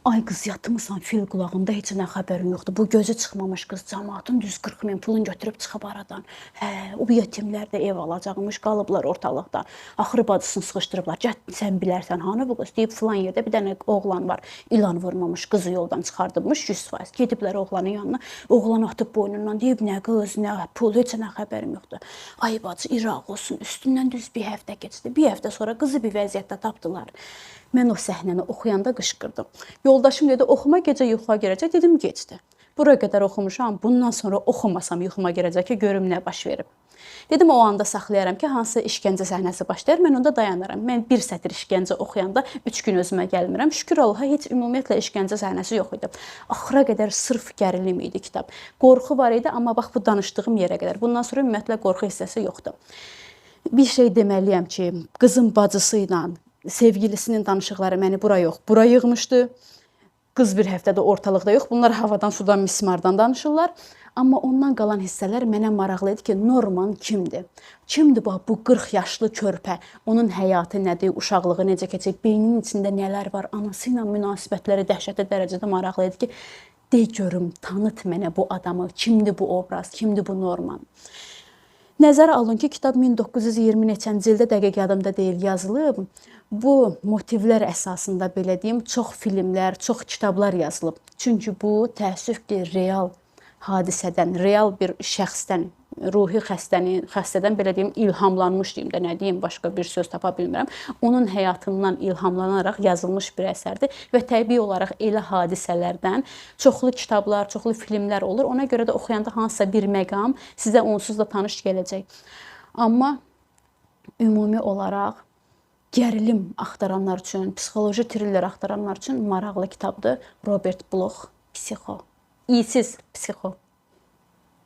Ay qız, yatmısan fil qulağında, heç nə xəbərin yoxdur. Bu gözü çıxmamış qız camaatın düz 40 min pulunu götürüb çıxıb aradan. Hə, o yetimlər də ev alacaqmış, qalıblar ortalıqda. Axırı bacısını sıxışdırıblar. Gəl sən bilərsən hanı bu qız? Deyib filan yerdə bir dənə oğlan var. İlan vurmamış, qızı yoldan çıxardıbmış 100%. Gediblər oğlanın yanına. Oğlan atıb boynundan, deyib nə qız, nə pul, heç nə xəbərim yoxdur. Ay bacı, İraq olsun, üstündən düz bir həftə keçdi. Bir həftə sonra qızı bir vəziyyətdə tapdılar. Mən o səhnəni oxuyanda qışqırdım. Yoldaşım dedi, oxuma, gecə yuxuya girəcək. Dedim, gecdir. Bura qədər oxumuşam, bundan sonra oxumasam yuxuma girəcək ki, görüm nə baş verib. Dedim, o anda saxlayaram ki, hansı işgəncə səhnəsi başlayar, mən onda dayanaram. Mən bir sətir işgəncə oxuyanda 3 gün özümə gəlmirəm. Şükür Allaha, heç ümumiyyətlə işgəncə səhnəsi yox idi. Axıra qədər sırf gərilim idi kitab. Qorxu var idi, amma bax bu danışdığım yerə qədər. Bundan sonra ümumiyyətlə qorxu hissəsi yoxdur. Bir şey deməliyəm ki, qızın bacısı ilə sevgilisinin danışıqları məni bura yox, bura yığmışdı. Qız bir həftədə ortalıqda yox. Bunlar havadan, sudan, mismardan danışırlar. Amma ondan qalan hissələr mənə maraqlı idi ki, Norman kimdir? Kimdir bu 40 yaşlı körpə? Onun həyatı nədir? Uşaqlığı necə keçib? Beyninin içində nələr var? Anası ilə münasibətləri dəhşətli dərəcədə maraqlı idi ki, de görüm, tanıt mənə bu adamı. Kimdir bu obraz? Kimdir bu Norman? Nəzərə alın ki, kitab 1920 neçənci ildə, dəqiq yadımda deyil, yazılıb. Bu motivlər əsasında, belə deyim, çox filmlər, çox kitablar yazılıb. Çünki bu, təəssüf ki, real hadisədən, real bir şəxsdən, ruhi xəstədən, belə deyim, ilhamlanmış deyim də, nə deyim, başqa bir söz tapa bilmirəm. Onun həyatından ilhamlanaraq yazılmış bir əsərdir və təbii olaraq elə hadisələrdən çoxlu kitablar, çoxlu filmlər olur. Ona görə də oxuyanda hansısa bir məqam sizə onsuz da tanış gələcək. Amma ümumi olaraq gərilim axtaranlar üçün, psixoloji triller axtaranlar üçün maraqlı kitabdır. Robert Bloch, Psixo. İyisiz Psixo.